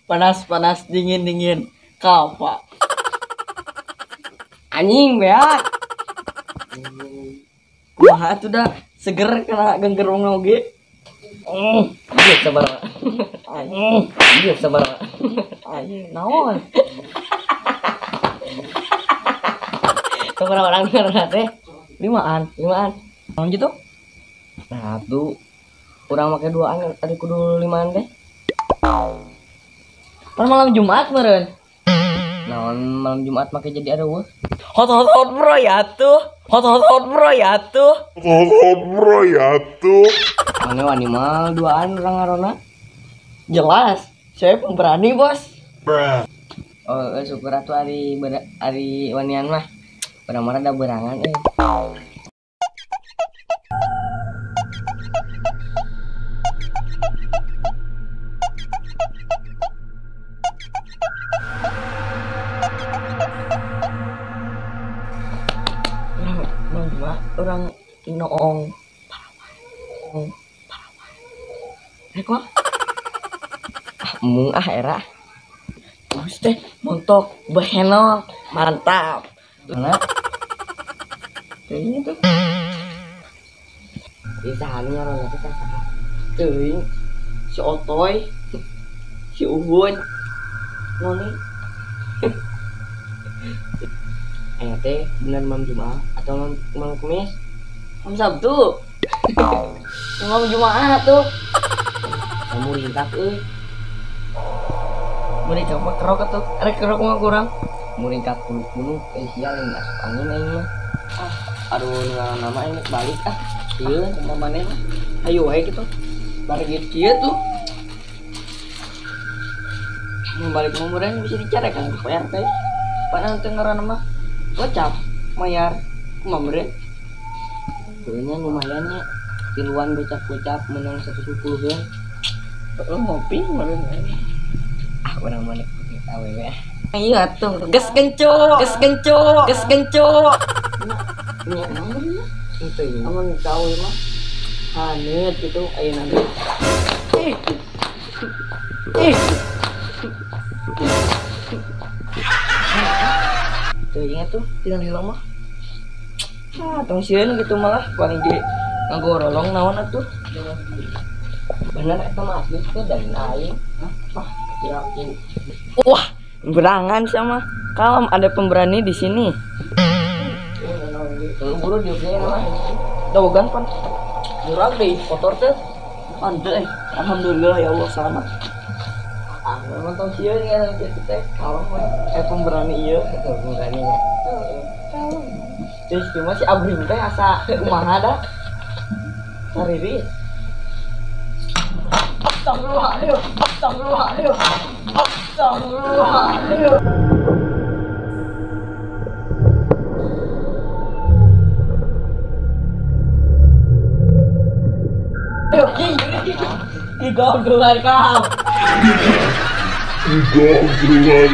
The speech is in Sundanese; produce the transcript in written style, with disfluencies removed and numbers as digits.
Panas-panas dingin-dingin. Kapa. Anjing beak. Kumaha atuh da seger kana genggerong oge. Iya sabar. Iya sabar. Anjing naon? Sabaraha orang ngaranna teh? Limaan. Limaan. Naon gitu? Nah, tuh urang make duaan tadi kudu limaan teh. Pan malam Jumat meureun. Naon malam Jumat make jadi ada eueuh. Hot hot hot bro ya tuh. Hot hot hot bro ya tuh. Hot hot bro ya tuh. Mana wani mal duaan urang ngarona? Jelas, saya pemberani, Bos. Bruh. Oh, syukur atuh ari ari wanian mah. Urang mah rada berangan euy. Orang noong parawan. Parawan. Rek mah? Ah, mung ah era. Bagus teh, montok, behenok, mantap. Mana? Kayaknya tuh. Bisa halu ngaranna teh saha? Teuing. Si Otoy, si Uhun, Noni. Ayo teh bener malam Jumat atau malam Kamis? Malam Sabtu. Malam Jumat tuh. Kamu ringkap euy. Muringkap mah kerok atuh. Arek kerok mah kurang. Muringkap punuk-punuk sial yang asup angin aing mah. Ah, aduh nama aing balik ah. Ieu kumaha maneh mah. Hayu wae kitu. Bareng kieu tuh. Mun balik mah meureun bisa dicarekan ku RT. Padahal teu ngaranna mah gocap mayar kumaha meureun. Kayaknya lumayan ya. Tiluan gocap-gocap menang 110 geun. Lu ngopi meureun. Ah, urang mah nek awewe ah. Iya tuh, ges genco, ges genco, ges genco. Nya naon mah? Itu ya. Amun ka awewe mah haneut gitu ayeuna ge. Ih. Ih. Teuing atuh tinggal heula mah. Ah, tong sieun gitu malah paling ge ngagorolong naon atuh. Bener eta mah asli teh dari aing. Hah? Kirain. Wah, berangan sama. Kalem ada pemberani di sini. Buru diupieun mah. Dawogan pan. Murah deh, kotor teh. Ante alhamdulillah ya Allah selamat. Ah, memang tong sieun ya kitu teh. Kalem we. Pemberani ieu, pemberani nya. Kalem. Terus cuma si Abrim teh asa kumaha da? Sariris. Astagfirullahaladzim, astagfirullahaladzim, astagfirullahaladzim. Ayo, tiga keluar kau. Tiga keluar.